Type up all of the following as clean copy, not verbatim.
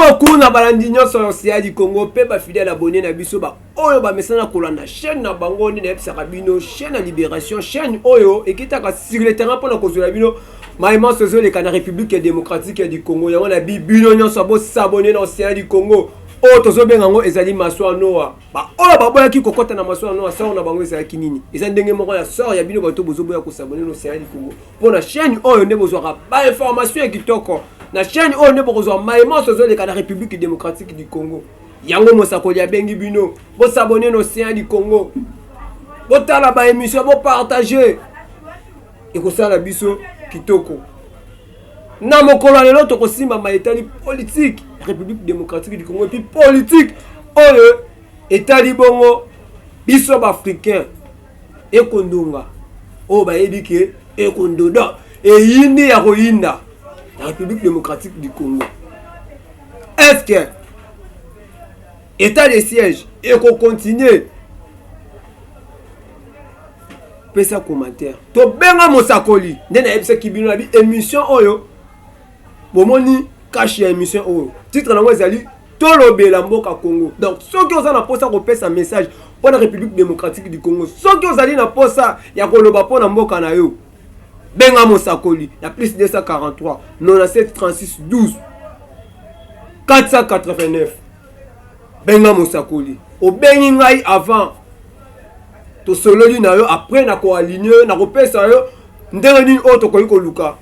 Beaucoup na balandi nyonso ya Océan du Congo mpe bafidèle abonné na biso ba oyo bamesana kolanda chaîne na bango. Nde nayebisaka bino, chaîne ya libération, chaîne oyo ekitaka sur le terrain mpona kozwela bino mayemanso ezoleka na République démocratique du Congo. Yango na bino nyonso bos'abonner na Océan du Congo. Oyo tozobenga yango ezali maswa noa. Baoyo baboyaki kokɔta na maswa noa, sort na bango ezalaki nini? Eza ndenge moko ya sort ya bino bato bozoboya kos'abonner na Océan du Congo. Mpo na chaîne oyo nde bozwaka bainformation ya kitoko, na chaîne oyo nde bokozwa mayemanso ezoleka na République démocratique du Congo. Yango mosakoli abengi bino bos'abonner na Océan du Congo, botala baémission, bopartager, ekosala biso kitoko. Na mokolo ya lelo tokosimbama etali politique République démocratique du Congo, et puis politique oyo etali bongo biso baafricain. Ekondonga oyo bayebi ke ekondoda eyindi ya koyinda na République démocratique du Congo. Est ce que état de siège ekocontinuer? Pesa commentaire, tobenga mosakoli. Nde nayebisaki bino na bi émission oyo, bomoni kashe ya émission oyo, titre nango ezali "Tolobela mboka Congo". Donc soki oza na mposa kopesa message mpo na République démocratique du Congo, soki ozali na mposa ya koloba mpo na mboka na yo, benga mosakoli na +243 97 36 12 489. Benga mosakoli. Obengi ngai avant, tosololi na yo, après nakoaligner yo, nakopesa yo ndenge nini oyo tokoki koluka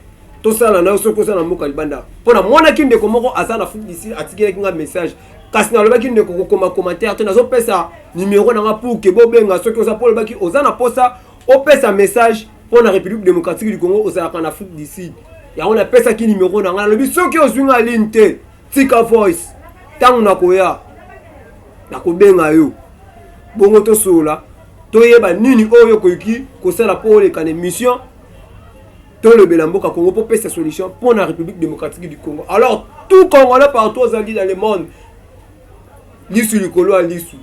tosala na yo. Soki oza na mboka libanda, mpo namonaki ndeko moko aza na Afrique d'ici, atikelaki nga message, kasi nalobaki: "Ndeko, kokoma commentaire te, nazopesa numéro na nga pour ke bobenga." Soki oza, mpo olobaki oza na posa opesa message mpo na République démocratique du Congo, ozalaka na Afrique du Sud, yango napesaki numéro na ngai. Nalobi soki ozwi nga ligne te, tika voice, ntango nakoya nakobenga yo, bongo tosolola, toyeba nini oyo okoki kosala mpo oleka na émission "Tolobela mboka Congo", mpo pesa solution mpo na République démocratique du Congo. Alors tout Congolais partout ozali dans le monde, lisu likolo ya lisu.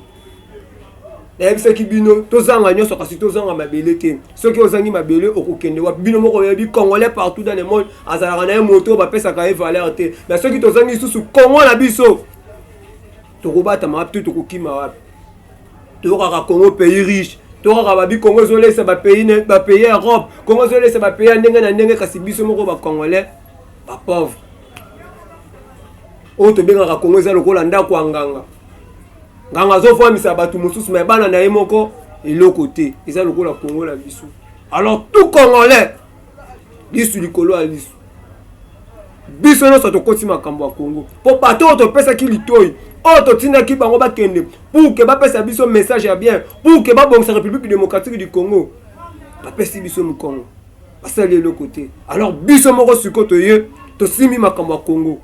Nayebisaki bino, tozanga nyonso kasi tozanga mabele te. Soki ozangi mabele, okokende wapi? Bino moko oyebi, Congolais partout dans le monde azalaka na ye moto oyo bapesaka ye valeur te. Mais soki tozangi lisusu Congo na biso, tokobatama wapi to tokokima wapi? Toyokaka Congo pays riche, tokaka babi Congo ezolesa bapays Europe, Congo ezolesa bapays ya ndenge na ndenge, kasi biso moko bacongolais bapauvre oyo tobengaka Congo eza lokola ndako ya nganga. Nganga azofamisa bato mosusu, me bana na ye moko eloko te. Eza lokola Congo na biso. Alors tout Congolais, lisu likolo ya lisu, biso nyonso tokoti makambo ya Congo, mpo bato oyo topesaki litoi, oyo totindaki bango bakende pour ke bapesa biso message ya bien, pour ke babongisa République démocratique du Congo, bapesi biso mokongo, basali eloko te. Alors biso moko sikoyo toye, tosimbi makambo ya Congo.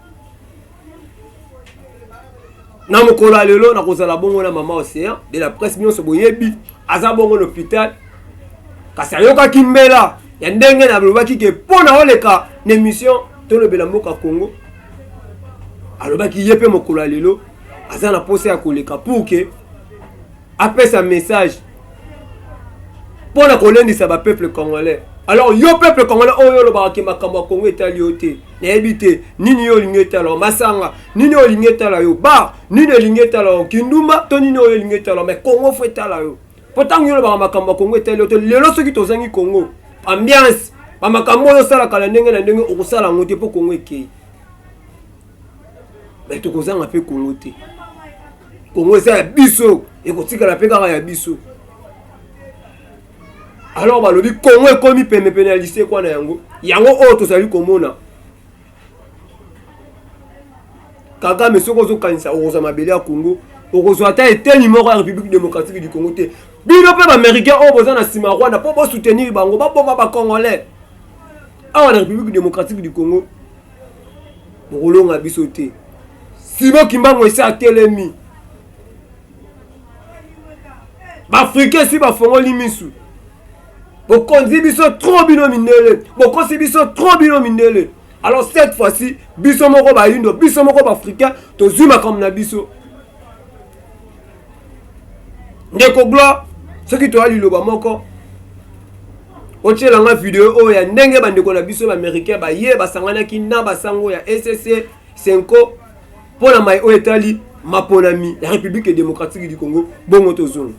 Na mokolo ya lelo nakozala bongo na mama Océan de la presse. Nyonso boyebi, aza bongo na hôpital, kasi ayokaki mbela ya ndenge nalobaki ke mpo na oleka na émission "Tolobela mboka Congo". Alobaki ye mpe mokolo ya lelo aza na posa ya koleka pour ke apesa message mpo na kolendisa bapeuple congolais. Alors yo peuple congolais oyo olobaka ke makambo ya Congo etali yo te, nayebi te nini yo olingi etala yo. Masanga nini oyo olingi etala yo? Bar nini olingi etala yo? Kindumba to nini oyo olingi etala yo? Mais Congo faut etala yo, mpo ntango yo olobaka makambo ya Congo etali yo te, lelo soki tozangi Congo, ambiance, bamakambo oyo osalaka na ndenge na ndenge, okosala yango te, mpo Congo ekei. Mais tokozanga mpe Congo te. Congo eza ya biso, ekotikala mpe kaka ya biso. Alors balobi Congo ekomi penepene ya lisekwa na yango. Yango oyo tozali komona Kagame, soki ozokanisa okozwa mabele ya Congo, okozwa ata eteni moko ya République démocratique du Congo te. Bino mpe baaméricain oyo boza na nsima Rwanda mpo bosoutenir bango, baboma bacongolais awa na République démocratique du Congo, bokolonga biso te. Simon Kimbangu esi atelemi, baafricain esi bafongoli misu. Bokonzi biso trop bino mindele, bokosi biso trop bino mindele. Alors cette fois-ci biso moko bayindo, biso moko baafricain, tozwi makambo na biso. Ndeko Gloire, soki toya liloba moko, otielanga video oyo ya ndenge bandeko na biso baaméricain baye basanganaki na basango ya ECC 5. Mpo na mai oyo etali maponami ya République démocratique du Congo, bongo tozonga.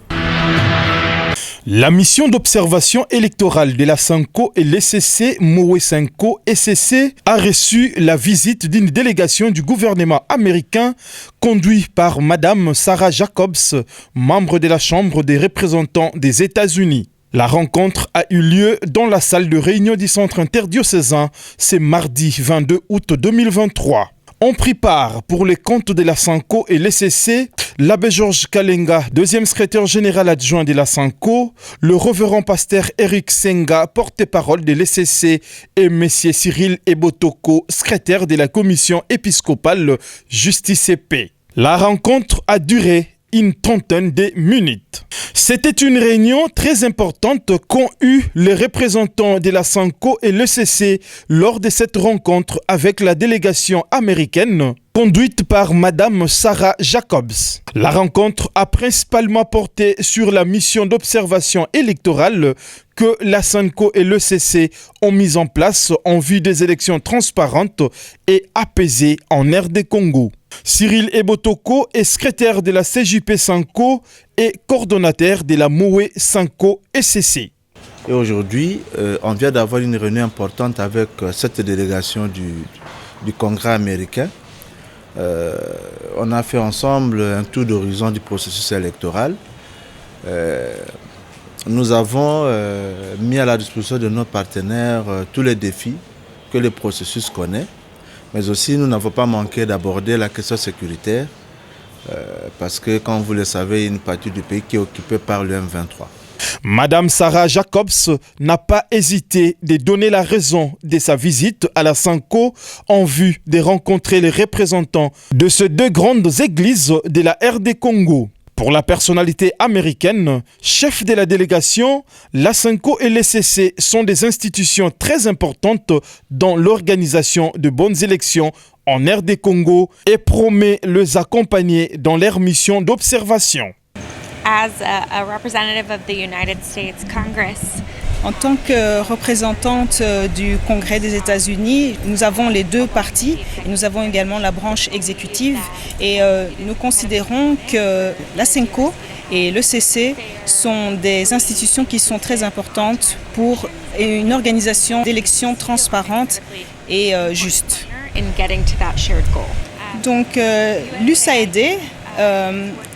La mission d'observation électorale de la CENCO et l'ECC Mowe CENCO ECC a reçu la visite d'une délégation du gouvernement américain conduite par Madame Sarah Jacobs, membre de la Chambre des représentants des États-Unis. La rencontre a eu lieu dans la salle de réunion du centre interdiocésain ce mardi 22 août 2023. On prit part pour les comptes de la CENCO et l'ECC, l'abbé Georges Kalenga, deuxième secrétaire général adjoint de la CENCO, le révérend pasteur Eric Senga, porte-parole de l'ECC, et monsieur Cyril Ebotoko, secrétaire de la commission épiscopale Justice et Paix. La rencontre a duré une trentaine de minutes. C'était une réunion très importante qu'ont eu les représentants de la CENCO et l'ECC lors de cette rencontre avec la délégation américaine conduite par Madame Sarah Jacobs. La rencontre a principalement porté sur la mission d'observation électorale que la CENCO et l'ECC ont mise en place en vue des élections transparentes et apaisées en RD Congo. Cyril Ebotoko est secrétaire de la CJP CENCO et coordonnateur de la MOE CENCO ECC. Et aujourd'hui, on vient d'avoir une réunion importante avec cette délégation du Congrès américain. On a fait ensemble un tour d'horizon du processus électoral. Nous avons mis à la disposition de nos partenaires tous les défis que le processus connaît. Mais aussi, nous n'avons pas manqué d'aborder la question sécuritaire, parce que, comme vous le savez, il y a une partie du pays qui est occupée par le M23. Madame Sarah Jacobs n'a pas hésité de donner la raison de sa visite à la CENCO en vue de rencontrer les représentants de ces deux grandes églises de la RD Congo. Pour la personnalité américaine, chef de la délégation, la CENCO et l'ECC sont des institutions très importantes dans l'organisation de bonnes élections en RD Congo et promet les accompagner dans leur mission d'observation. As a representative of the United States Congress, En tant que représentante du Congrès des États-Unis, nous avons les deux partis et nous avons également la branche exécutive et nous considérons que la CENCO et l'ECC sont des institutions qui sont très importantes pour une organisation d'élections transparente et juste. In getting to that shared goal. Donc l'USAID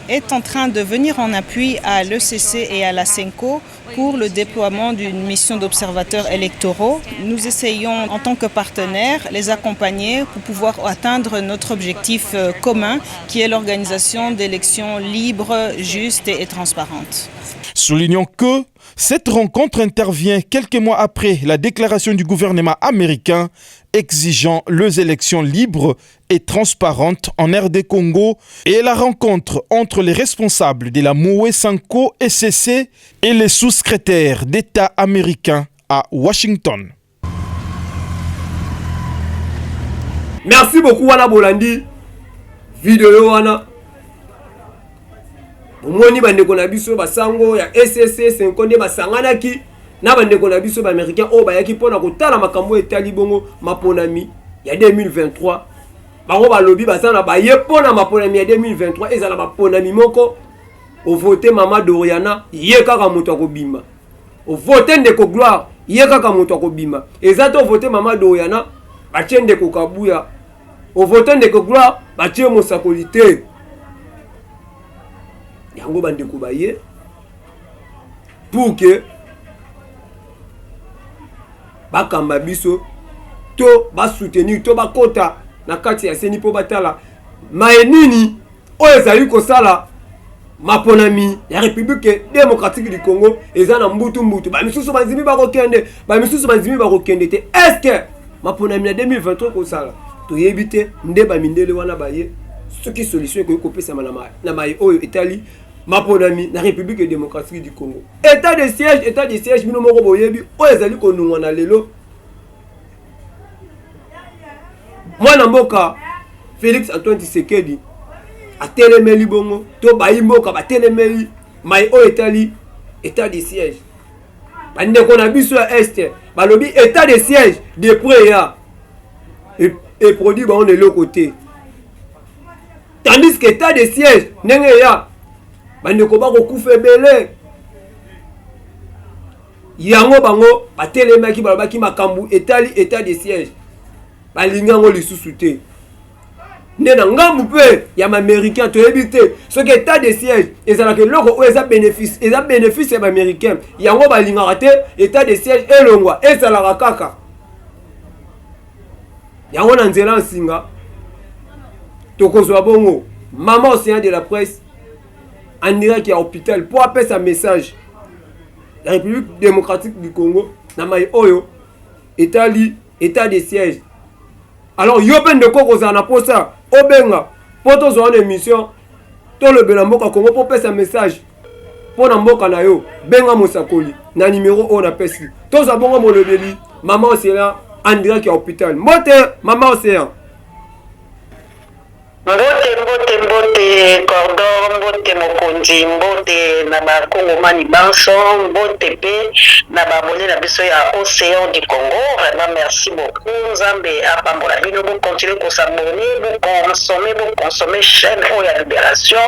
est en train de venir en appui à l'ECC et à la CENCO pour le déploiement d'une mission d'observateurs électoraux. Nous essayons en tant que partenaires les accompagner pour pouvoir atteindre notre objectif commun qui est l'organisation d'élections libres, justes et transparentes. Soulignons que cette rencontre intervient quelques mois après la déclaration du gouvernement américain exigeant les élections libres et transparentes en RD Congo et la rencontre entre les responsables de la Mowe CENCO ECC et les sous-secrétaires d'État américains à Washington. Merci beaucoup wana bolandi vidéo wana. Omoni bandeko na biso basango ya ECC CENCO nde basanganaki na bandeko na biso ba américain oyo bayaki mpona kotala makambo etali bongo maponami ya 2023. Bango balobi baza na baye mpona maponami ya 2023 ezala maponami moko ovote mama Doriana ye kaka moto akobima, ovote ndeko Gloire ye kaka moto akobima. Eza te ovote mama Doriana batie ndeko Kabuya, ovote ndeko Gloire batie mosakoli te. Yango bandeko baye pour que bakamba biso to basoutenir to bakota na kati ya CENI mpo batala maye nini oyo ezali kosala maponami ya République démocratique du Congo eza na mbutu mbutu. Bamisusu bandimi bakokende, bamisusu bandimi bakokende te. Est-ce que maponami na 2023 kosala toyebi te? Nde bamindele wana baye soki solution ekoki kopesama na maye oyo etali maponami na République démocratique du Congo. État de siège, état de siège, bino moko boyebi oyo ezali konungwa na lelo. Mwana mboka Félix Antoine Tshisekedi atelemeli bongo to bayi mboka batelemeli mai oyo etali état de siège. Bandeko na biso ya Est balobi état de siège de près ya eproduit bango na eloko te. Tandis que état de siège ndenge eya, bandeko bakokufa ebele. Yango bango batelemaki, balobaki makambo etali état de siège, balingi yango lisusu te. Nde na ngambu mpe ya baaméricain, toyebi te soki état de siège ezalaka eloko oyo eza bénéfice, eza bénéfice ya baaméricain. Yango balingaka te état de siège elongwa, ezalaka kaka yango. Na nzela nsinga tokozwa bongo mama Océan de la presse en direct ya hôpital mpo apesa message ya République démocratique du Congo na mai oyo etali état de siège. Alors yo mpe ndeko, kozala na posa obenga mpo tozwa wana émission, tolobela mboka Congo, mpo opesa message mpo na mboka na yo, benga mosakoli na nimero oyo napesi. Tozwa bongo molobeli mama Océan en direct ya hôpital. Mbote, mama Océan. Mbote, mbote, mbote cordon, mbote mokonzi, mbote na bakongomani banso, mbote mpe na baabonnés na biso ya Océan du Congo. Vraiment merci beaucoup, Nzambe apambola bino. Bocontinuer kos'abonner, boconsommer, boconsommer chaîne oyo ya libération.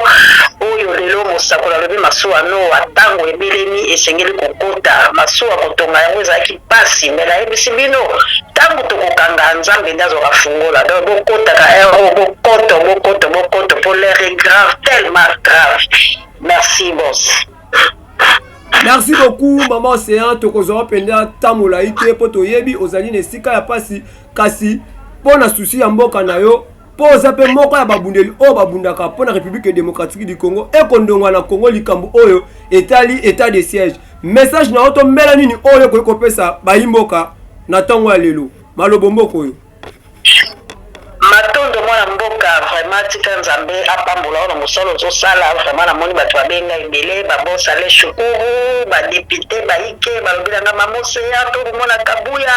Oyo lelo mosakoli alobi masuwa Noa, ntango ebelemi, esengeli kokota masuwa. Kotonga yango ezalaki mpasi, me nayebisi bino, ntango tokokanga, Nzambe nde azwaka fungola. Donc bokotaka ero, bokoto, bokoto, bokoto, po l'heure est grave, tellement grave. Merci, boss. Merci beaucoup, mama Océan. Tokozwa mpenza ntango molai te mpo toyebi ozali na esika ya mpasi, kasi mpo na souci ya mboka na yo, mpo oza mpe moko ya babundeli oyo babundaka mpo na République démocratique du Congo ekondongwa na Congo. Likambo oyo etali état de siège, message na yo tombela nini oyo ekoki kopesa bayimboka na ntango ya lelo, malobo mboka oyo? Matondo, mwana mboka. Vraiment tika Nzambe apambola oyo na mosala ozosala. Vraiment namoni bato babenga ebele, babosale shukuru, badéputés baike balobi nanga: "Mama Oseya, tokomona Kabuya."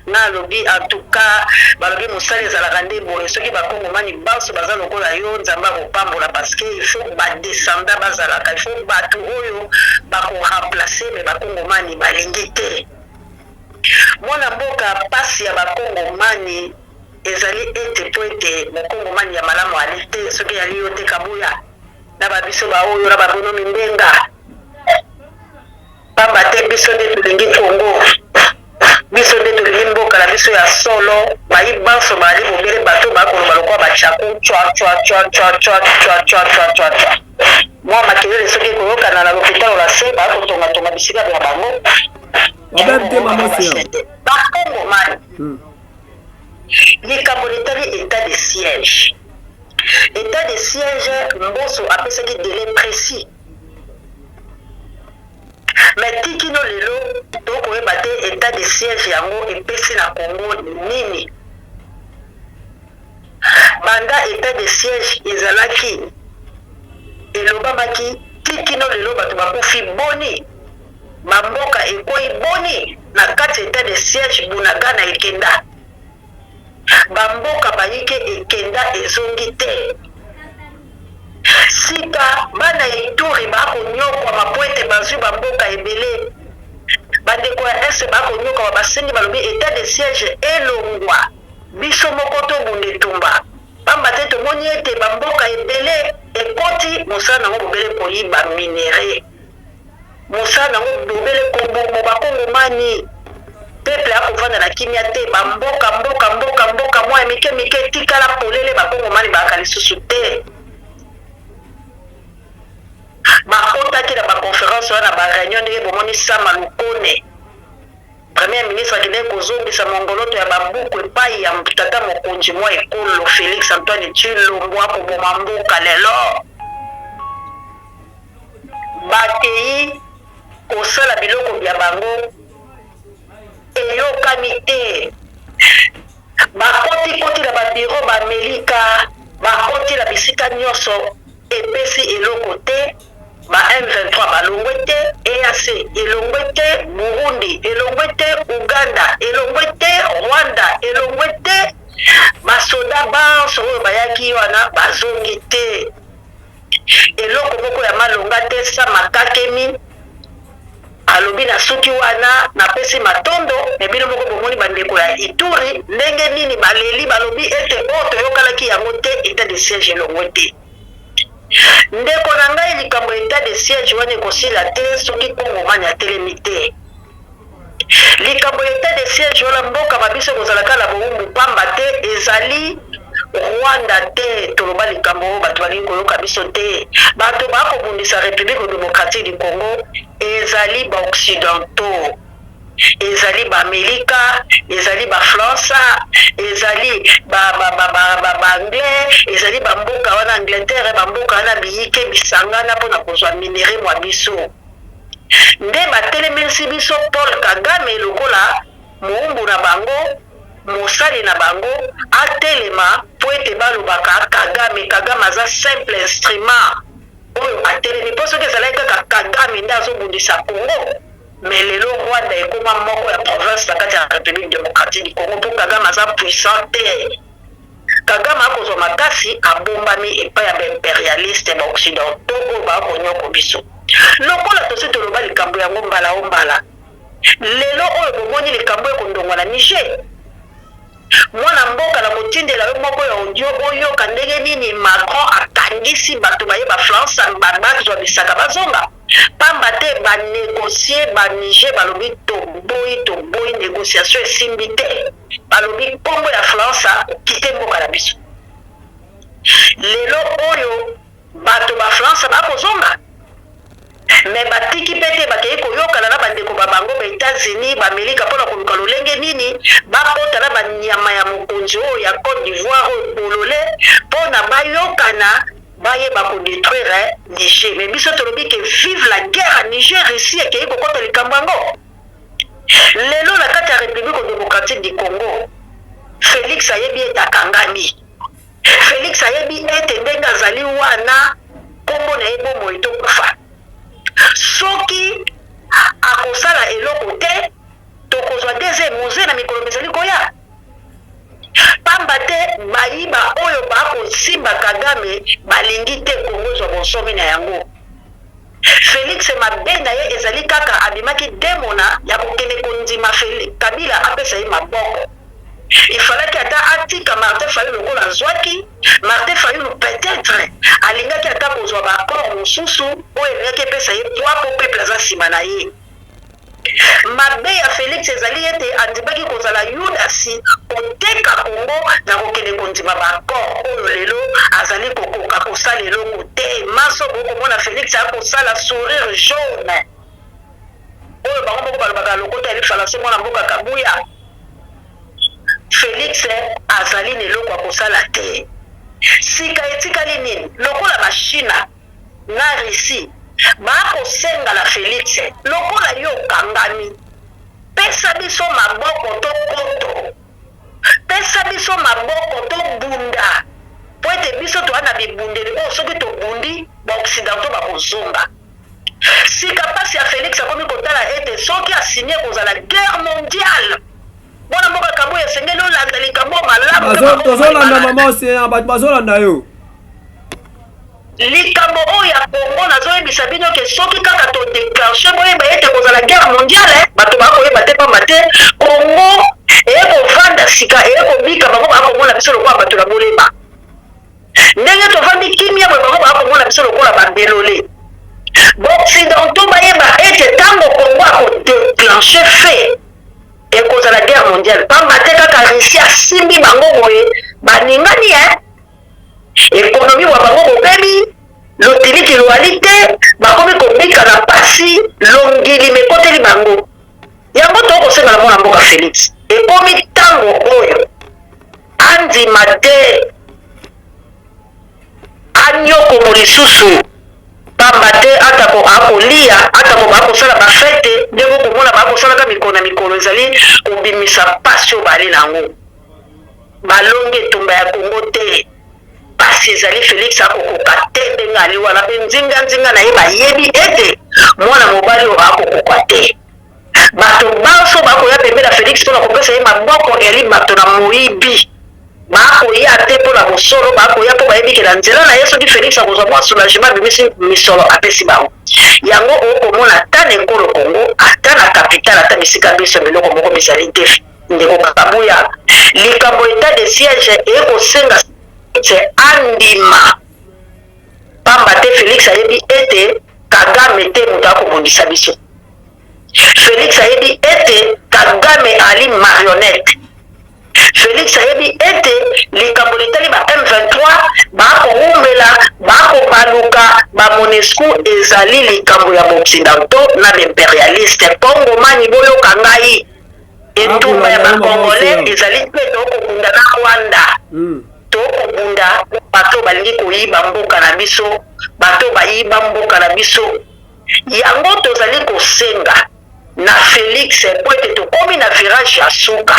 Nga alobi: "En tout cas," balobi, "mosala ezalaka nde boye. Soki bakongomani banso baza lokola yo, Nzambe akopambola." Parce que il faut badescendants bazalaka, il faut bato oyo bakoremplacer, me bakongomani balingi te. Mwana mboka, mpasi ya bakongomani ezali ete mpo ete mokongomani ya malamu ali te. Soki yali yo te, Kabuya na babiso baoyo na babonomi mbenga, pamba te biso nde tolingi Kongo, biso nde tolingi mboka na biso ya solo. Bayi banso bazali bobele bato bakoloba lokola bachaku cwa cwa cwa cwa cwa cwa cwa cwa cwa cwa. Mwa makelele soki ekoyokana na lopitalo la se, bakotongatonga bisika bya bango. Problème te, mama Océan. Bakongomani, likambo litali état de siège, état de siège, Mboso apesaki délai précis, mais tikino lelo tokoyeba te état de siège yango epesi na Congo nini. Banda état de siège ezalaki, elobamaki, tikino lelo bato bakufi boni? Bamboka ekwei boni na kati état de siège? Bunagana ekenda, bamboka bayike ekenda, ezongi te. Sika bana Ituri bakonyokwama po ete bazwi bamboka ebele. Bandeko ya Est bakonyokwama, basengi, balobi état de siège elongwa, biso moko tobunda etumba, pamba te tomoni ete bamboka ebele ekoti, mosala nango bobele koyiba minerais, mosala nango bobele koboma bakongomani. Peuple akovanda na kimia te. Bamboka, mboka, mboka, mboka mwa ya mike mike etikala polele, bakongomani bayaka lisusu te. Bakotaki na baconférence wana, na baréunion, ndenge bomoni Sama Lukone, premier ministre, akendeki kozongisa mongoloto ya babuku epai ya tata mokonzi mwa ekolo Félix Antoine Tshilombo, akoboma mboka. Lelo bakei kosala biloko bya bango, eyokani te. Bakotikoti na babureau, bamelika, bakoti na bisika nyonso, epesi eloko te. Ba M23 balongwe te, EAC elongwe te, Burundi elongwe te, Uganda elongwe te, Rwanda elongwe te. Basoda banso oyo bayaki wana bazongi te. Eloko moko ya malonga te. Sama kakemi alobi na suki wana: "Napesi matondo." Me bino moko bomoni bandeko ya Ituri ndenge nini baleli, balobi ete oyo toyokalaki yango te, état de siège elongwe te. Ndeko na ngai, likambo ya etat de siège wana ekosila te soki Kongomani atelemi te. Likambo ya etat de siège wana, mboka ma biso ekozala kaka na bowumbu pamba te ezali Rwanda te. Toloba likambo oyo bato balingi koyoka biso te. Bato bakobundisa Republique democratique du Congo ezali ba occidentaux. Ezali ba Amerika, ezali ba Fransa, ezali ba ba ba ba ba ba anglais, ezali ba mboka wana Angleterre, ba mboka wana biyike bisangana mpo na kozwa minerais mwa biso. Nde batelemelisi biso Paul Kagame lokola moumbu na bango, mosali na bango, atelema mpo ete balobaka Kagame, Kagame aza simple instrument oyo atelemi mpo soki ezalaki kaka Kagame nde azobundisa Congo, Mais lelo Rwanda ekoma moko ya province na kati ya Republique democratique du Congo mpo Kagame aza puissant te. Kagame akozwa makasi abombami epai ya ba imperialistes ba occidentaux oyo ba konyoko biso. Lokola tosi toloba likambo yango mbala o mbala, lelo oyo bomoni likambo ekondongwa na Niger. Mwana mboka na kotindela yo moko ya audio oyoka ndenge nini Macron akangisi bato baye ba France bazwa bisaka bazonga pamba te ba negocier ba Niger balobi toboyi toboyi negociation esimbi te balobi kombo ya France okite mboka na biso lelo oyo bato ba France bakozonga. Mais batiki mpe te, bakei koyokana na bandeko ba bango ba Etats-Unis, ba Amerika mpo na koluka lolenge nini bakota na ba nyama ya mokonzi oyo ya Cote d'Ivoire oyo bolole mpo na bayokana bayeba ko detruire Niger. Mais biso tolobi ke vive la guerre à Niger, Russie ekei kokota likambo yango. Lelo na kati ya Republique democratique du Congo, Felix ayebi ete akangami. Felix ayebi ete ndenge azali wana kombo na ye bomoi to kufa. Soki akosala eloko te, tokozwa DG Mzee na mikolo mizali koya. Pamba te bayi ba oyo bakosimba Kagame balingi te Congo ezwa bonsomi na yango. Felix mabe na ye ezali kaka abimaki demona ya kokende kondima Kabila apesa ye maboko. Il fallaki ata atika Martin Fayulu lokola azwaki Martin Fayulu peut-etre alingaki ata kozwa ba accords mosusu oyo elingaki epesa ye poids po peuple aza sima na ye. Mabe ya Felix ezali ete andimaki kozala Yudasi koteka Congo na kokende kondima ba accords oyo lelo azali kokoka kosala eloko te. Manso bokomona Felix akosala sourire jaune oyo bango moko balobaka na lokota ya lifalanse mwana mboka Kabuya. Felix azali na eloko ya kosala te. Sika etikali nini? Lokola ba China na Russie ba kosenga na Felix lokola yo okangami pesa biso maboko to koto, pesa biso maboko to bunda po ete biso toa na bibundeli oyo soki tobundi ba occidentaux bakozonga. Sika pasi ya Felix akomi kotala ete soki a signe ekozala guerre mondiale. Mwana mboka Kabuya esengeli olanda likambo oyo malamu mpe Bazo, bakongomani tozolanda balanda. mama Ocean, bato bazolanda yo. Likambo oyo ya Congo nazoyebisa bino ke soki kaka to declenche boyeba ete ekozala guerre mondiale, bato bakoyeba te pamba te Congo eye kovanda sika eye kobika bango bakomona biso lokola bato na bolema. Ndenge tovandi kimia boye bango baya komona biso lokola ba belole. Ba occidentaux bayeba ete tango Congo ako declencher feu ekozala guerre mondiale pamba te kaka Russie asimbi bango boye baningani hein. Economie bwa bango bobebi, lotiliki loali te, bakomi kobika na pasi, longili mekoteli bango. Yango tokosenga na mwana mboka Felix, ekomi tango oyo Andima te anyokomo lisusu, pamba te atako akoliya, atako bakosala bafete, ndenge okomona bakosalaka mikolo na mikolo, ezali kobimisa pasi oyo bazali na yango. Balongi etumba ya Congo te. Pasi ezali Felix akokoka te ndenge ali wana, pe nzinga nzinga na ye bayebi ete mwana mobali oyo akokoka te. Bato banso bakoya pembeni ya Felix mpo na kopesa ye maboko eyali bato na moyibi. Bakoya te mpo na bosolo, bakoya mpo bayebi ke na nzela na ye soki Felix akozwa mwa soulagement abimisi misolo apesi bango. Yango okomona ata na ekolo Congo, ata na capitale, ata bisika binso biloko moko bizali te. Ndeko Kabuya, likambo etat de siège ekosenga Felix andima. Pamba te Felix ayebi ete Kagame te moto akobundisa biso. Felix ayebi ete Kagame ali marionnette. Felix ayebi ete likambo litali ba M23 bakowumela, bakobaluka, ba Monusco ezali likambo ya b'occidentaux na b'imperialistes. Kongomani boyoka ngai, etumba ya ba Congolais ezali te tokobunda na Rwanda. Tokobunda bato balingi koyiba mboka na biso, bato bayiba mboka na biso. Yango tozali kosenga na Felix po ete tokomi na virage ya suka.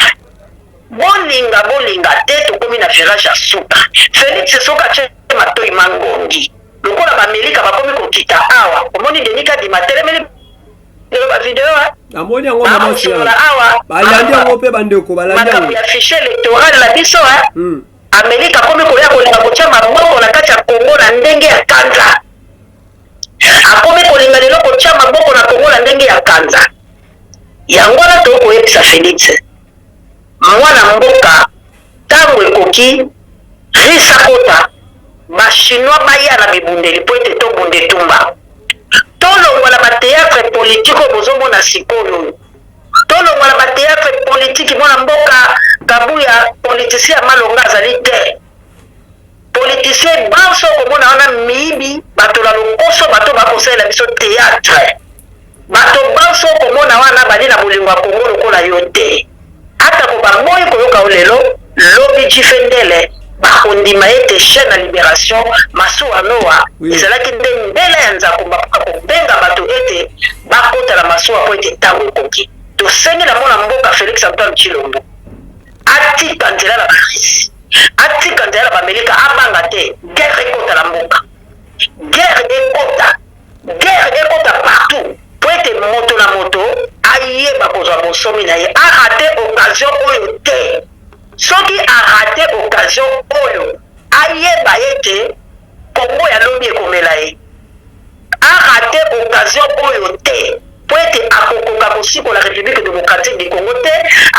Bolinga bolinga te, tokomi na virage ya suka. Felix soki atie matoyi mangongi lokola b'Amerika bakomi kokita awa, omoni Denis Kadima atelemeli lelo ba video eh? Namoni yango mama Bakosolola awa balandi yango mpe bandeko balandi makambo yango ya fichier electoral na biso eh? Amerika akomi koya kolinga kotia maboko na kati ya Congo na ndenge ya kanza. Akomi kolinga lelo kotia maboko na Congo na ndenge ya kanza. Yango wana tokoyebisa Felix, mwana mboka, tango ekoki Russe akota, ba chinois baya na bibundeli po ete tobunda etumba. Tolongwa na ba theatre politique oyo bozomona sikoyo. Tolongwa na ba theatre politique. Mwana mboka Kabuya, politicien ya malonga azali te. Politicien banso okomona wana miyibi, bato na lokoso, bato bakosalela biso theatre. Bato banso okomona wana bali na bolingo ya Congo lokola yo te. Atako baboyi koyoka yo lelo, lobi Jife Ndele bakondima ete chaine ya liberation masuwa Noa ezalaki nde mbela ya nzakomba mpo na kobenga bato ete bakota na masuwa mpo ete ntango ekoki. Tosengi na mwana mboka Felix Antoine Tshilombo atika nzela na ba Russes, atika nzela na ba Amerika, abanga te, guerre ekota na mboka, guerre ekota. Guerre ekota partout po ete moto na moto ayeba kozwa bonsomi na ye. A rater occasion oyo te. Soki a rater occasion oyo, ayeba ete Congo ya lobi ekomela ye. A rater occasion oyo te po ete akokoka kosikola Republique democratique du Congo te.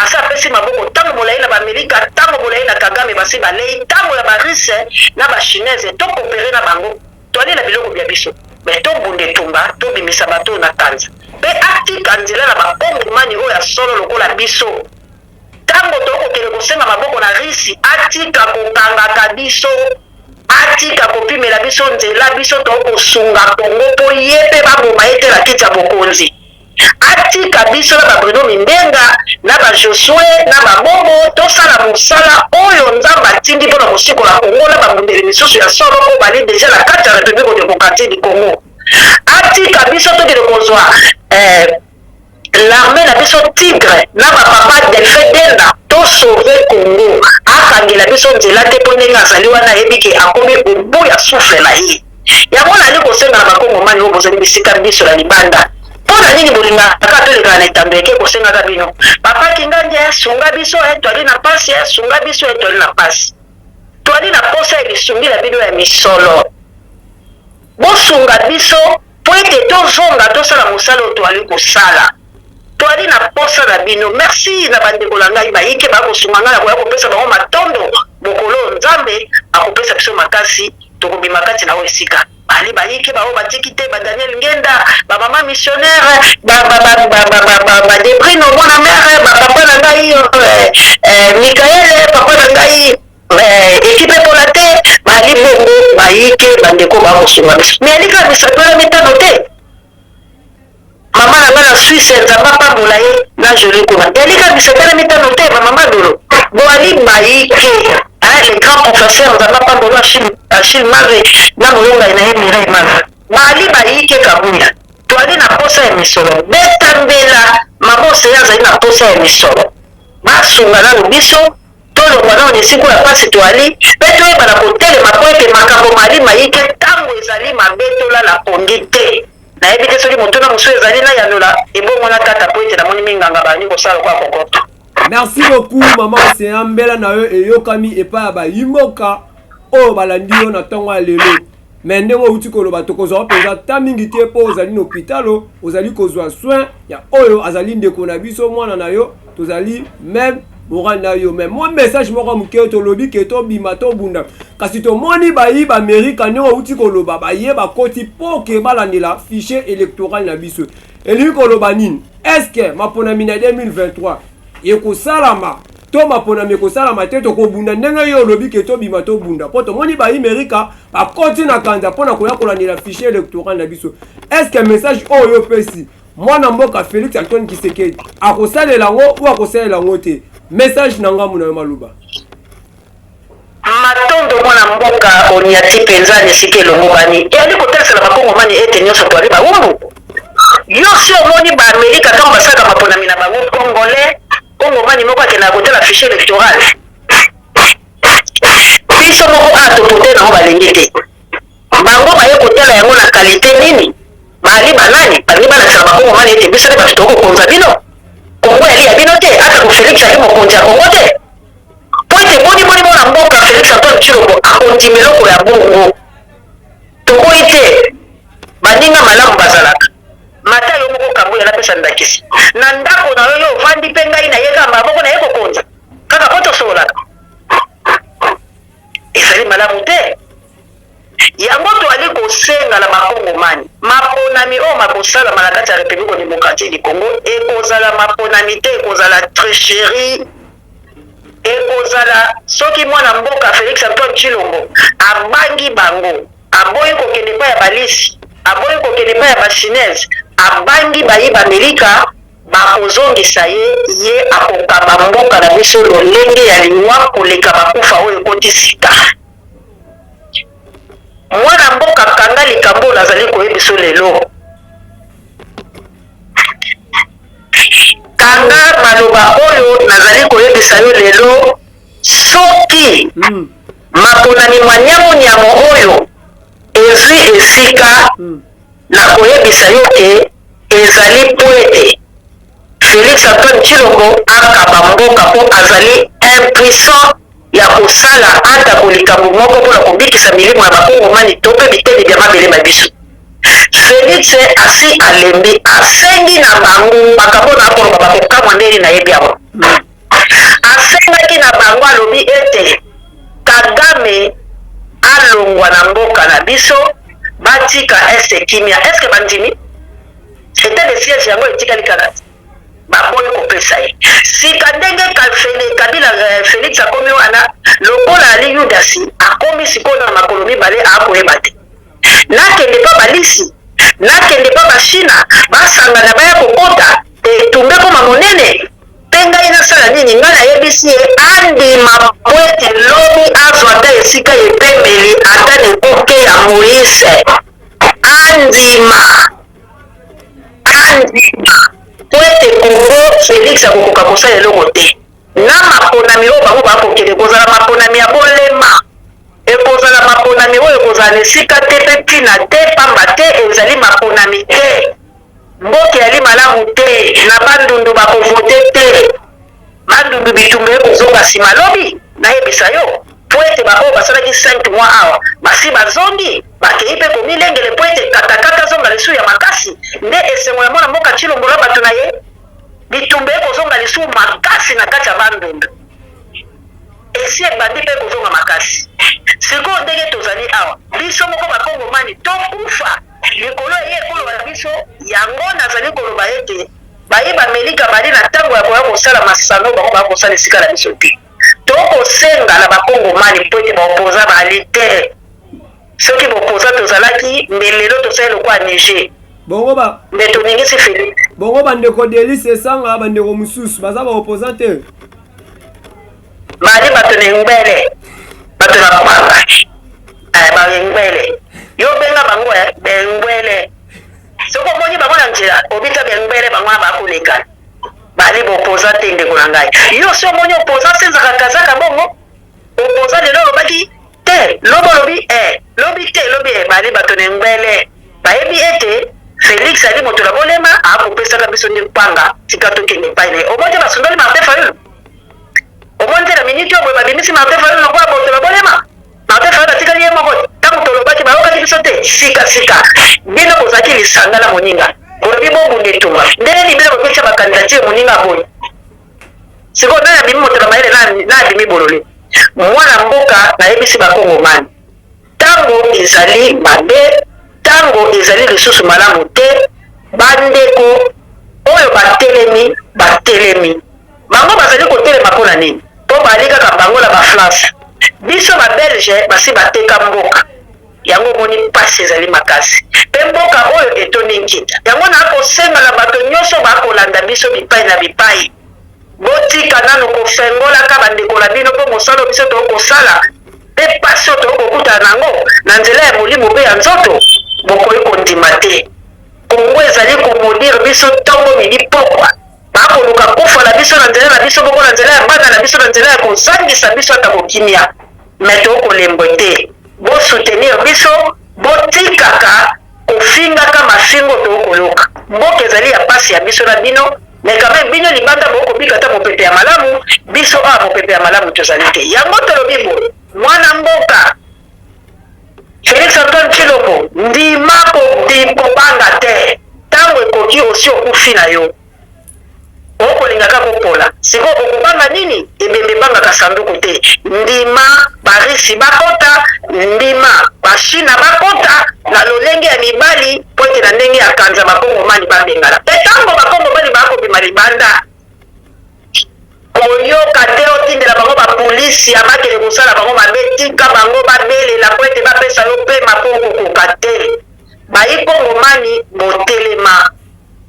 Asi apesi maboko tango molayi na ba Amerika, tango molayi na Kagame, basi balei, tango ya ba Russes na ba Chinaises, to cooperer na bango. Toalela biloko bia biso mais tobunda etumba tobimisa bato oyo na kanza pe atika nzela na ba kongomani oyo ya solo lokola biso tango tokokende kosenga maboko na Russie atika kokangaka biso atika kopimela biso nzela biso tokosunga Congo po ye pe baboma ye te na kiti ya bokonzi. Atika biso na ba Bruno Mimbenga, na ba Josue, na ba Bobo tosala mosala oyo Nzambe atindi mpo na kosikola Congo na babundeli misusu ya solo oyo bali dejà na kati ya Republique democratique du Congo. Atika biso tokende kozwa eh, l'armee na biso Tigre na ba papa Delphin Denda to sauver Congo. Akangela biso nzela te mpo ndenge azali wana ayebi ke akomi au bout ya souffle na ye. Yango nazali kosenga na Bakongomani oyo bozali bisika binso na libanda, mpo na nini bolingaka kaka tolekana na etando eke kosengaka bino, Papa Kingandi eh, sunga biso eh, toali na pasi eh, sunga biso eh, toali na pasi. Toali na posa ya lisungi na bino ya misolo. Bosunga biso mpo ete tozonga tosala mosala oyo toali kosala. Toali na posa na bino. Merci na bandeko na ngai bayike bakosunga ngai na koya kopesa bango matondo mokolo oyo Nzambe akopesa biso makasi tokobima kati na oyo esika. Bali bayike baoyo batiki te, ba Daniel Ngenda, ba mama missionnaire, ba ba ba ba ba ba ba ba Debrino mwana mère, ba papa na ngai Michael, papa na ngai ekipe epola te, bali bongo bayike bandeko bakosunga biso. Mais alika misato wana mitano te. Mama na nga na Suisse Nzambe apambola ye na Jolie kuna elika misato na mitano te ba mama Dolo boali bayike hein, le grand professeur Nzambe apambola Achille, Achille Mave na molongai na ye Mireille Mave baali bayike Kabuya toali na posa ya misolo beta mbela mama Oseya azali na posa ya misolo basunga nanu biso tolongwa nano na esika ya pasi toali mpe toyebana kotelema mpo ete makambo mali mayike ntango ezali mabe tolala pongi te. Nayebi te soki motuna mosusu ezali nayanola, ebongo nakata mpo ete namoni minganga babandi kosala lokola kokoto. Merci beaucoup maman Océan, mbela na yo eyokami epai ya bayimboka oyo balandi yo na ntongo ya lelo. Mais ndenge outi koloba tokozwa mpenza ta mingi te mpo ozali na hopitalo, ozali kozwa soin ya oyo azali ndeko na biso, mwana na yo, tozali meme Moral na yo, mais mwa message moko moke. Tolobi ke tobima, tobunda, kasi tomoni bayi baamerika ndenge outi koloba, baye bakoti mpo ke balandela fichier électoral na biso. Elingi koloba nini? Est-ce maponami na 2023 ekosalama to maponami ekosalama te? Tokobunda ndenge yo olobi ke tobima, tobunda, mpo tomoni baamerika bakoti na kanza mpona koya kolandela fichier électoral na biso. Est-ce message oyo opesi mwana mboka Félix Antoine Tshisekedi, akosalela yango ou akosalela yango te? Message na ngambu na yo, maloba. Matondo, mwana mboka. Oniati mpenza na esika elongobani. Eyali kotalisela bakongomani ete nyonso toali bawumbu. Yo si omoni baamerika, ntango basalaka maponami na bango, Congolais, Kongomani moko akendaka kotala fichier électoral? Biso moko awa topote nango, balingi te. Bango baye kotala yango na qualité nini? Baali banani? Balingi balakisa bakongomani ete biso nde bato tokokonza bino. Kongo yali ya bino te, ata ko Félix ali mokonzi ya Kongo te. Po ete boni boni mwana mboka Félix Antoine Tshilombo akondima eloko ya bongo? Toboyi te, baninga malamu bazalaka. Mata yo moko Kambuya, napesa ndakisi na ndako na yo, yo ovandi mpe ngai naye kaka mbala moko naye kokonza kaka mpo tosololaka, ezali malamu te. Yango toali kosenga na bakongomani, maponami oyo makosalama na kati ya République démocratique du Congo ekozala maponami te, ekozala tricherie. Ekozala soki mwana mboka Félix Antoine Tshilombo abangi bango, aboyi kokende epai ya balisi, aboyi kokende epai ya bachinese, abangi bayi bamerika, bakozongisa ye. Ye akokamba mboka na biso lolenge ya liwa koleka bakufa oyo ekoti sika. Mwana mboka, kanga likambo oyo nazali koyebiso lelo. Kanga maloba oyo nazali koyebisa yo lelo. Soki maponami mwa nyamu-nyamu oyo ezwi esika, nakoyebisa yo ke ezali po ete Félix Antoine Tshilombo akaba mboka, mpo azali impuissant ya kosala atako likambo moko mpona kobikisa milimo ya bakongomani to mpe biteni bya mabele ma biso. Félix asi alembi, asengi na bango makambo na akoloba, bakokamwa ndenge nayebi yango. Asengaki na bango, alobi ete Kagame alongwa na mboka na biso, batika Est kimia. Est-ce bandimi état de siège yango etikali kaka te? Baboyi kopesa ye. Sika ndenge Kabila Félix akomi wana lokola ali Yudasi, akomi sikoyo na makolo mibale, akoyeba te nakende pa balisi, nakende pa bashina, basangana baya kokota etumba ekoma monene. Mpe ngai nasala nini? Ngai nayebisi ye andima po ete lobi azwa ata esika epemeli, ata na ekuke ya Moise. Andima, andima po ete Kongo, Félix akokoka kosala eloko te na maponami oyo bango bakokende. Kozala maponami ya bolema, ekozala maponami oyo ekozala na esika te mpe ntina te, pamba te ezali maponami te. Mboka eyali malamu te na Bandundu, bakovote te. Bandundu bitumba ekozonga nsima lobi, nayebisa yo, po ete baoyo basalaki 5 mois awa basi bazongi, bakei mpe komilengele po ete katakata zonga lisusu ya makasi. Nde esengo ya mwana mboka Tshilombo na bato na ye. Bitumba ekozonga lisusu makasi na kati ya Bandundu, esi ebandi mpe ekozonga makasi. Sikoyo ndenge tozali awa, biso moko bakongomani tokufa likolo eye ekolo na biso. Yango nazali koloba ete bayi bamelika bali na ntango ya koya kosala masano bango bakosala esika na biso te. Tokosenga na bakongomani mpo ete baopoza bali te. Soki bopoza tozalaki, mbe lelo tosali lokola Niger. Bongo ba mbe toningisi Félix. Bongo bandeko Delis Esanga, bandeko mosusu baza baopposant te? Bali bato na engbele, bato na kwanga, baengbele. Yo benga bango bengbele. Soki omoni bango na nzela, obita bengbele, bango wana bakoleka. Bali bopoza te, ndeko na ngai. Yo si omoni opoza senzaka kazaka bongo opoza lelo olobaki te, lobi olobi lobi te, lobi bali bato na engbele. Bayebi ete Félix ali moto na bolema, akopesaka biso nde kwanga, tika tokende epai na ye. Omoni te basundoli Martin Fayulu? Omoni te na miniti oyo boye babimisi Martin Fayulu lokola moto na bolema? Martin Fayulu atikali ye moko. Ntango tolobaki, bayokaki biso te. Sikasika bino bozalaki lisanga na moninga, bolobi bobunda etumba. Ndenge nini bino bopesa bacandidature, moninga aboyi? Sikoyo nani abimi moto na mayele, nani abimi bolole? Mwana mboka, nayebisi bakongomani, ntango ezali mabe, ntango ezali lisusu malamu te. Bandeko oyo batelemi, batelemi. Bango bazali kotelema mpo na nini? Mpo bali kaka bango na bafrance. Biso babelge basi bateka mboka yango, omoni mpasi ezali makasi, mpe mboka oyo etondi nkita. Yango nakosenga na bato nyonso bakolanda biso bipai na bipai, botika nanu kofengolaka bandeko na bino, mpo mosala oyo biso tokosala mpe mpasi oyo tokokutana nango na nzela ya molimo mpe ya nzoto, bokoki kondima te. Kongo ezali komaudire biso ntongo, midi, pokwa. Bakoluka kufa na biso na nzela na biso moko, na nzela ya bana na biso, na nzela ya kozangisa biso ata kokimia. Me tokolembwe te. Bosoutenir biso, botikaka kofingaka mafingo tokoyoka. Mboka ezali ya pasi ya biso na bino, mais quand même bino libanda bokobika ata mopepe ya malamu, biso awa mopepe ya malamu tozali te. Yango tolobi boye, mwana mboka Félix Antoine Tshilombo, ndima kobanga te. Ntango ekoki, osi okufi na yo, okolinga kaka kopola. Sikoyo okobanga nini? Ebembe ebangaka sanduku te. Ndima barisi bakota, ndima bashina bakota na lolenge ya mibali, po ete na ndenge ya kanza bakongomani babengana. Mpe ntango bakongomani bakobima libanda, koyoka te otindela bango bapolisi ya bakende kosala bango mabe. Tika bango babelela po ete bapesa yo pema, mpo okokoka te. Bayi kongomani, botelema.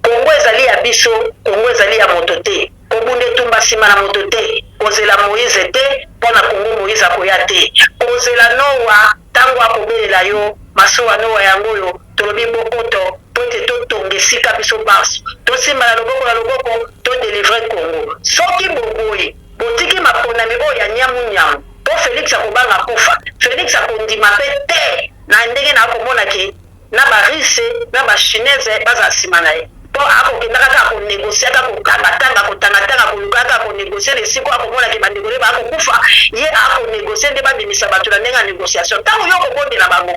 Kongo ezali ya biso, Kongo ezali ya moto te. Kobunda etumba nsima na moto te. Kozela Moïse te mpo na Kongo, Moïse akoya te. Kozela Noa ntango akobelela yo masuwa Noa yango oyo tolobi bokoto, mpo ete totonga esika biso banso tosimbana loboko na loboko, todelivre Kongo. Soki boboyi, botiki maponami oyo ya nyamu-nyamu, mpo Félix akobanga kufa. Félix akondima mpe te na ndenge na akomona ke na barusse na bachinaise bazala nsima na ye, mpo akokendaka kaka konégocier, kaka kotangatanga, kotangatanga, koluka kaka konégocier na esika oyo akomona ke bandeko nde bakokufa. Ye akonégocier nde babimisa bato na ndenge ya négociation. Ntango yo okobondela bango,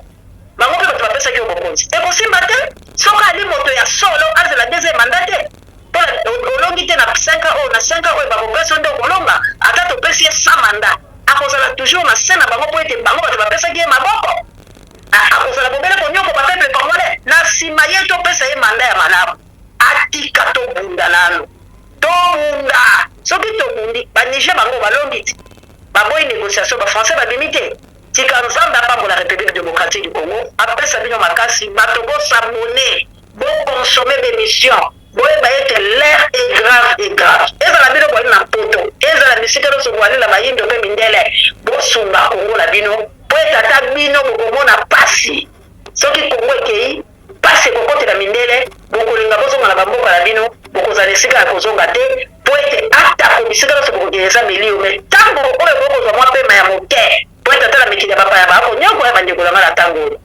bango mpe bato bapesaki yo bokonzi, ekosimba te. Soki ali moto ya solo, azela deuxième mandat te, mpo olongi te na 5 ans oyo. Na 5 ans oyo bakopesa nde okolonga. Ata topesi ye 100 mandat, akozala toujours na se na bango, mpo ete bango bato bapesaki ye maboko. Akozala bobele konyoko bapeuple congolais na nsima. Ye topesa ye mandat ya malamu, atika tobunda nanu, tobunda. Soki tobundi, baniger bango balongi ti baboyi négociation, bafrançais babimi te. Tika Nzambe apambola République démocratique du Congo, apesa bino makasi. Bato bos'abonner, boconsommer bémission. Boyeba ete l'heure est grave et grave. Ezala bino boyali na Poto, ezala bisika nyonso boyali na bayindo mpe mindele, bosunga Kongo na bino, mpo ete ata bino bokomona pasi. Soki Kongo ekei, pasi ekokotela mindele. Bokolinga bozonga na bamboka na bino, bokozala esika ya kozonga te, mpo ete atako bisika nyonso bokokende eza milio. Me ntango oyo bokozwa mwa pema ya moke, mpo ete ata na mikili ya bapaya bakonyokola ya bandeko na ngai na ntango oyo,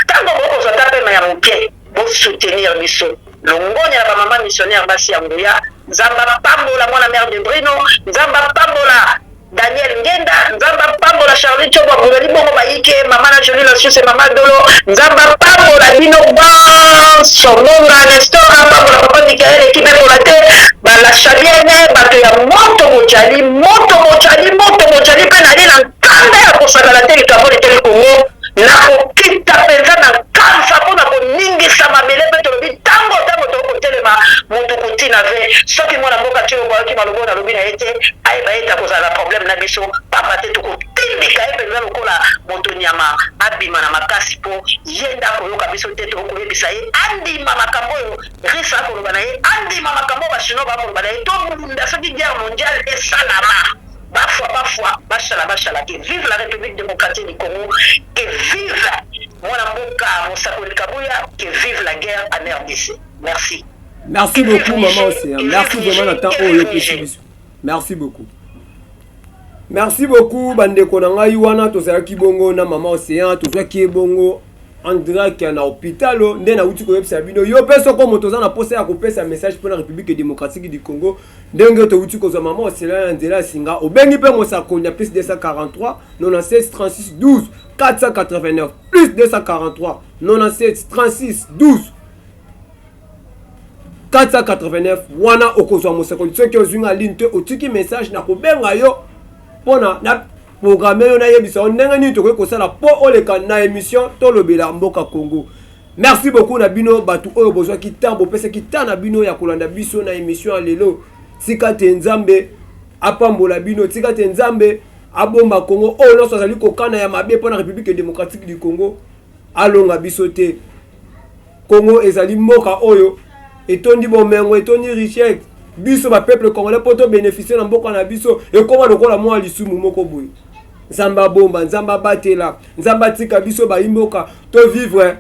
ntango bokozwa ata pema ya moke, bosoutenir biso. Longonya na bamama missionnaire, basi ya nguya. Nzambe apambola mwana mare de Brino, Nzambe apambola Daniel Ngenda, Nzambe apambola Charlie Tiobo Abulali bongo bayike, mama na Jolie Lasusse, mama Dolo. Nzambe apambola bino banso. Ngonga Nestor apambola papa Mikael, ekipe ekola te balachabiene, bato ya moto bojali moto, bojali moto, bojali. Mpe nali na nkanda ya kosakana te. Likambo liteli Kongo, nakokita mpenza na nkanza mpona koningisa mabele. Mpe tolobi ntango ntango tokotelema motu kutina ve. Soki mwana mboka Tshilombo ayoki maloba oyo nalobi na ye te, ayeba ete akozala na problème na biso, pamba te tokotindika ye mpenza lokola moto nyama abima na makasi, mpo ye nde akoyoka biso te. Tokoyebisa ye andima makambo oyo russe akoloba na ye, andima makambo oyo bachinois bakoloba na ye. Tobunda, soki guerre mondiale esalama, bafwa bafwa, bashala bashala. Que vive la République démocratique du Congo, que vive mwana mboka mosakoli Kabuya, que vive la guerre en RDC! Merci. Merci beaucoup, maman Océan. Merci vraiment na temps oyo opesi biso. Merci beaucoup, merci beaucoup. Bandeko na ngai, wana tozalaki bongo na mama Océan, tozwaki ye bongo en direct na hôpital. Nde nauti koyebisa bino, yo mpe soko moto oza na posa ya kopesa message mpona République démocratique du Congo, ndenge touti kozwa mama Océan na nzela ya singa, obengi mpe mosakoli na +243 97 36 12 489, +243 97 36 12. 489 wana okozwa mosakoli. Soki ozwi nga ligne te, otiki message, nakobenga yo mpona na programme yo, nayebisa yo ndenge nini tokoki kosala mpo oleka na émission Tolobela Mboka Congo. Merci beaucoup na bino bato oyo bozwaki temps, bopesaki temps na bino ya kolanda biso na émission ya lelo. Tika te Nzambe apambola bino, tika te Nzambe abomba Congo. Oyo nyonso azali kokana ya mabe mpo na République démocratique du Congo alonga biso te. Congo ezali mboka oyo etondi bomengo, etondi richesse. Biso bapeuple congolais, mpo tobénéficie na mboka na biso, ekóma lokola mwa lisumu moko boye. Nzambe abomba, Nzambe abatela, Nzambe atika biso bayimboka tovivre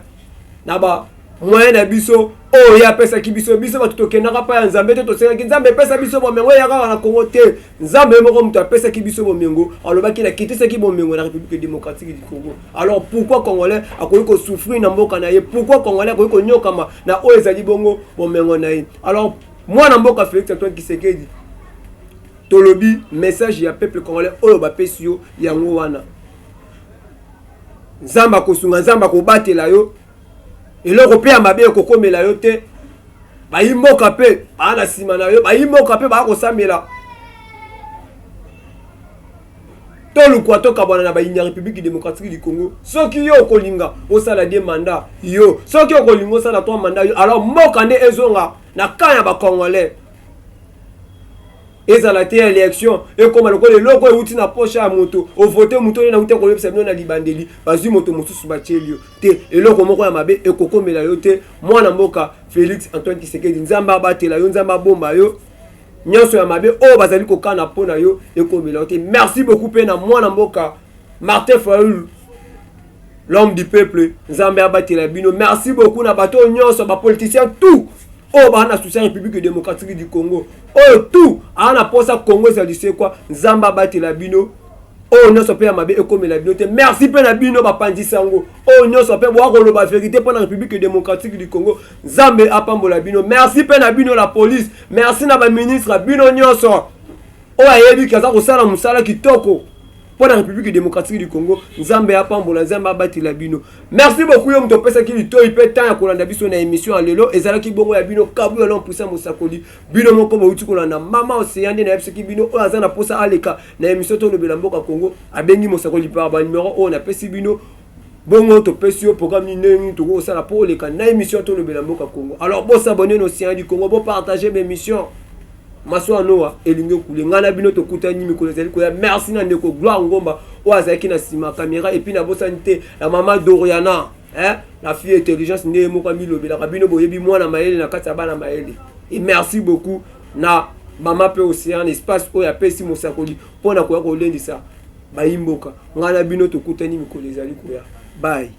na ba moyen na biso oyo ye apesaki biso. Biso bato tokendaka pa ya Nzambe te, tosengaki Nzambe epesa biso bomengo eya kaka na Kongo te. Nzambe moko moto apesaki biso bomengo, alobaki nakitisaki bomengo na République démocratique du Congo. Alors pourquoi Congolais akoki kosouffrir na mboka na ye? Pourquoi Congolais akoki konyokama na oyo ezali bongo bomengo na ye? Alors mwana mboka Félix Antoine Tshisekedi, tolobi message ya peuple congolais oyo bapesi yo yango wana. Nzambe akosunga, Nzambe akobatela yo, eloko mpe ya mabe ekokomela yo te. Bayi mboka mpe baa na nsima na yo, bayi mboka mpe baa kosambela. Tolukwa tokabwana na bayini ya République démocratique du Congo. Soki yo okolinga osala deux mandats yo, soki okolinga osala trois mandats yo, alors mboka nde ezonga na camp ya bacongolais. Ezala te élection ekóma lokola eloko euti na poche ya moto, ovote moto oyo nauti koyebisa bino na libandeli, bazwi moto mosusu batieli yo te. Eloko moko ya mabe ekokomela yo te, mwana mboka Félix Antoine Tshisekedi. Nzambe abatela yo, Nzambe abomba yo, nyonso ya mabe oyo bazali kokana mpo na yo ekomela yo te. Merci beaucoup mpe na mwana mboka Martin Fayulu, l'homme du peuple. Nzambe abatela bino. Merci beaucoup na bato oyo nyonso, bapoliticien tout oyo baa na souci ya République démocratique du Congo, oyo tout aa na mposa Congo ezali sekwa. Nzambe abatela bino, oyo nyonso mpe ya mabe ekomela bino te. Merci mpe na bino bapanzisi yango, oyo nyonso mpe boya koloba vérité mpo na République démocratique du Congo. Nzambe apambola bino. Merci mpe na bino la police, merci na baministre, bino nyonso oyo ayebi aza kosala mosala kitoko mpo na République démocratique du Congo. Nzambe apambola, Nzambe abatela bino. Merci beaucoup yo moto opesaki litoi mpe temps ya kolanda biso na émission ya lelo. Ezalaki bongo ya bino Kabuya l'homme puissant mosakoli. Bino moko bouti kolanda mama Océan nde nayebisaki bino. Oyo aza na mposa aleka na émission Tolobela Mboka Congo, abengi mosakoli par banumero oyo napesi bino. Bongo topesi yo programme nini, ndenge nini tokoki kosala mpo oleka na émission Tolobela Mboka Congo. Alors bosabonner na Océan du Congo, bopartage baémission. Maso noa elingi okule. Ngai na bino tokutani mikolo ezali koya. Merci na ndeko Gloire Ngomba oyo azalaki na nsima caméra, et puis nabosani te na mama Doriana, eh? La fille intelligence nde ye moko amilobelaka. Bino boyebi mwana mayele na kati ya bana mayele. Et merci beaucoup na mama mpe Océan, espace oyo apesi mosakoli mpona koya kolendisa bayimboka. Ngai na bino tokutani mikolo ezali koya. Bye.